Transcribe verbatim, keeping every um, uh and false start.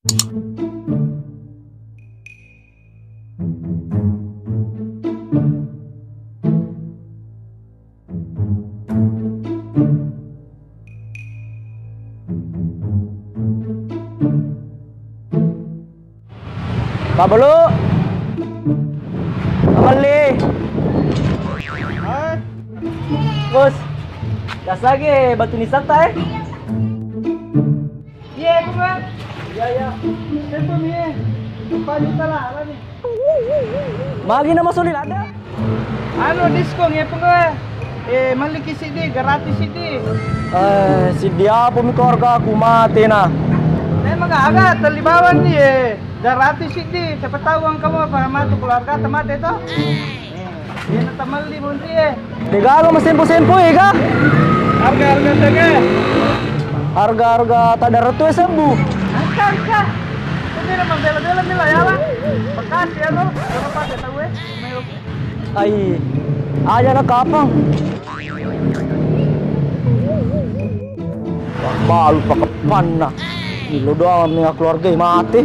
Pak Belu. Pak Beli. Bos. Dasage batu nisatta, eh. Iya, Bung, Bang. Iya, iya. Telepon, iya. Empat juta lah, apa nih? Magi nama soli lada? Anu, diskon ya, Pung, eh. Eh, maliki siddi, gratis siddi. Eh, siddi apa mi keluarga aku mati nah. Memang agak terli bawang nih, eh. Gratis siddi, siapa tahu engkau mau apa mati keluarga mati toh. Eh, dia tetap meli menteri, eh. Degaga masempo-sempo ega. Harga-harga tege. Harga-harga tak ada ratu sebbu. Angka, angka. Itu dia mah bela-bela mila ya lah. Bekasi ya lo. Berapa dia tahu eh? Ai, aja na kapang. Balu pakepanna. Ilo doang mi keluarga mati.